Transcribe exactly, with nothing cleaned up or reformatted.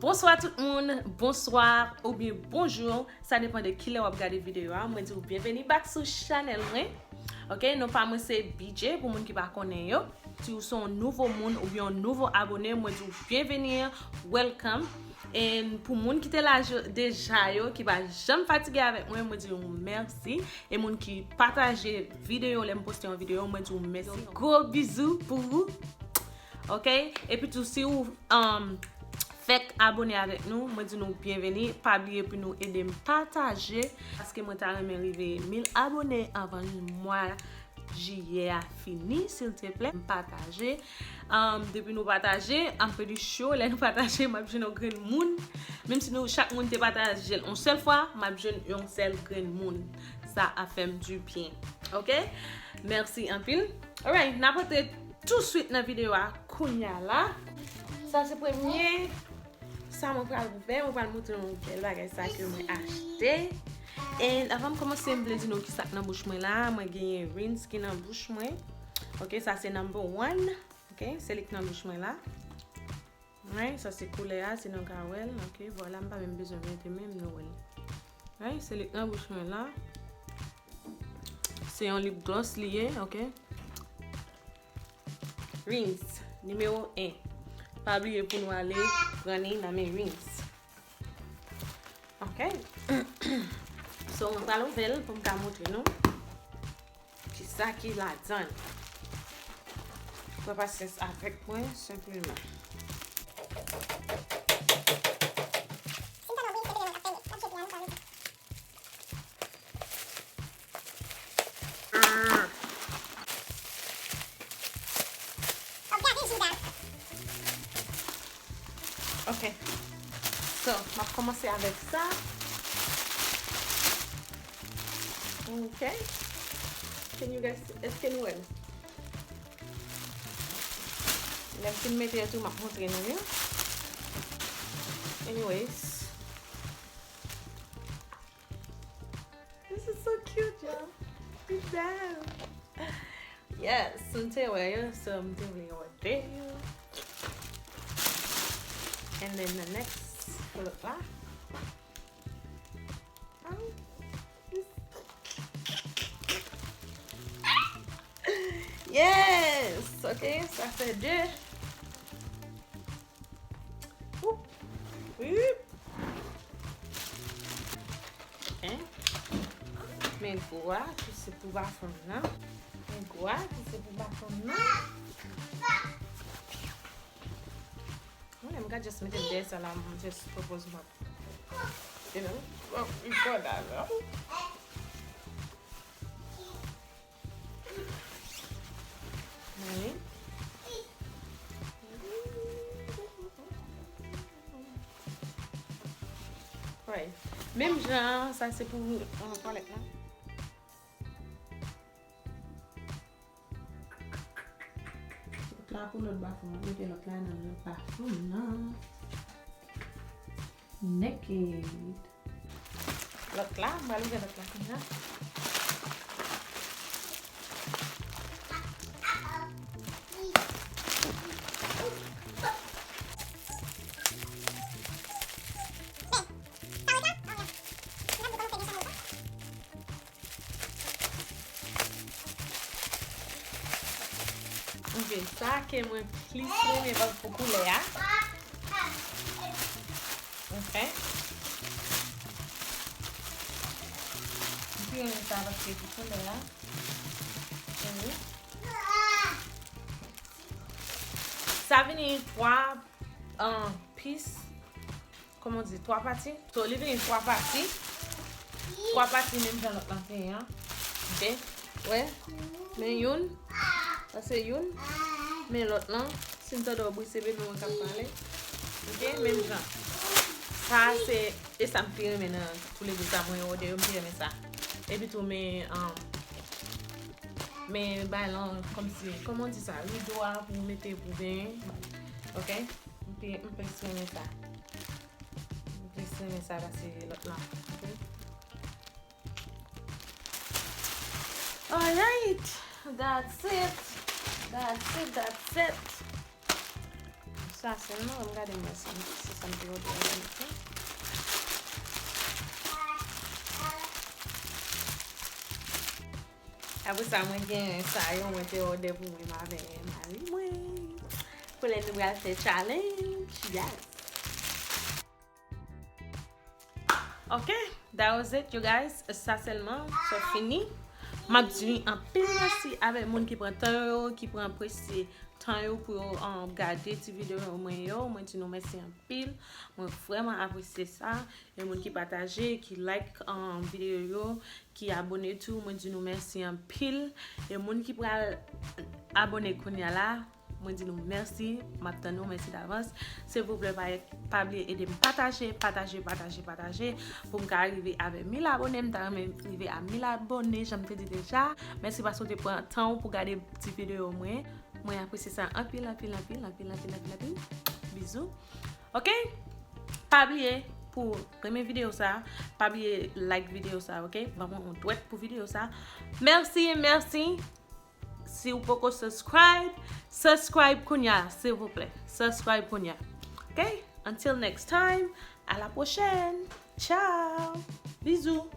Bonswa tout moun, bonswa oubyen bonjou, sa depann de kilè w ap gade videyo a. Mwen di w byenveni back sou chanèl mwen. Ok, non pa mwen se B J pou moun ki pa konnen yo. Si w se yon nouvo moun oubyen yon nouvo abone, mwen di w byenveni, welcome. And pou moun ki te la jo- deja yo, ki pa janm fatige avèk mwen, mwen di w mèsi. E moun ki pataje videyo, lè m poste yon videyo, mwen di w mèsi. Gwo bizou pou ou. Ok? Epi tou, si w um, fèk abone avèk nou, mwen di nou byenveni. Pa bliye pou nou ede m pataje, paske mwen ta renmen rive mil abone avan mwa jiyè a fini, silteplè. M pataje. Um, depi nou pataje, I'm pretty sure, lè nou pataje, m ap jwenn yon grenn moun. Menm si nou chak moun te pataje l yon sèl fwa, m ap jwenn yon sèl grenn moun. Sa ap fè m du byen. Ok? Mèsi anpil. Alright, n ap antre touswit nan videyo a kounya la. Sa se premye. Sa mwen pral fè, mwen pral montre nou bèl bagay sa ke mwen achte. And avan m kòmanse, m vle di nou ki sa k nan bouch mwen la. Mwen genyen Rins ki nan bouch mwen. Ok, sa se number one. Ok, se li k nan bouch mwen la. Right, sa se koulè a, si nou ka wè l. Ok, vwala, m pa menm bezwen mete men m, nou wè l. Right, se li k nan bouch mwen la. Se yon lip gloss li ye, ok. Rins, nimewo en. Pa bliye pou nou ale pran li nan men Rins. Ok. So, mwen pral ouvè l pou m ka montre nou kisa ki ladan l. Pran pasyans avèk mwen, senpleman. Ok. So, m ap kòmanse avèk sa. Ok. Can you guys, èske nou wè l? Lè m fin mete yo tou, m ap montre nou yo. Anyways. This is so cute, y'all. It's bad. Yes, m te wè yo, so m te vle yo wè yo. And then the next, pou lòt la. Oh, this- Yes, ok, sa fè de. Oup. Oup. Ok. Men gwo a ki se pou bafon nan. Men gwo a ki se pou bafon nan. Mwen menm ka just mete l dèyè sa la, mwen just pwopoz mwen. You know, mwen record avè w. Wi. Right. Menm jan, sa se pou, um, twalèt la. Lòt la pou lòt bafon. Mete lòt la nan lòt bafon nan. Naked. Lòt la, m pral ouvè lòt la kounya. Ok, sa ke mwen plis renmen pa pou koulè a. Ok. M pi renmen sa paske pou koulè a. Wi. Sa vini twa, uh, piece. Kòman di, twa pati. So, li vini twa pati. Twa pati menm jan lòt lan te ye an. Ok. Wè. Men youn. Sa se youn. Men lòt lan. Si m tande w bri, se bebe mwen k ap pale. Ok, menm jan. Sa se, e sa m pi renmen nan toulede sa mwen òdè yo, m pi renmen sa. Epi tou, men, um, men bay lan, kòmsi, kòman di sa, rido a pou mete pou benyen. Ok? M pi, m plis renmen sa. M plis renmen sa pase lòt lan. Ok? Alright, that's it. That's it, that's it. So, Sa sèlman, ban m gade mwen si, si sa m te òdè a, mwen te. Apre sa, mwen gen sa yo, mwen te òdè pou mwen avè mari mwen. Pou lè nou pral fè challenge. Yes. Ok, that was it, you guys. Sa sèlman, sa fini. M ap di anpil mèsi avèk moun ki pran tan yo, ki pran apresye tan yo pou yo um, gade ti videyo mwen yo. Mwen di nou mèsi anpil. Mwen vrèman apresye sa. E moun ki pataje, ki like um, videyo yo, ki abone tou, mwen di nou mèsi anpil. E moun ki pral abone kounye a la, mwen di nou mèsi, m ap tann nou, mèsi davans. Silvouplè, pa, pa bliye ede m pataje, pataje, pataje, pataje, pou m ka rive avè mil abone. M ta renmen rive a mil abone, jan m te di deja. Mèsi paske w te pran tan w pou gade ti videyo mwen. Mwen apresye sa anpil, anpil, anpil, anpil, anpil, anpil, anpil. Bizou. Ok? Pa bliye pou renmen videyo sa, pa bliye like videyo sa, ok? Ban mwen yon dwèt pou videyo sa. Mèsi, mèsi. Si w poko subscribe, subscribe kounye a, silvouplè. Subscribe kounye a. Ok? Until next time, à la prochaine. Ciao. Bizou.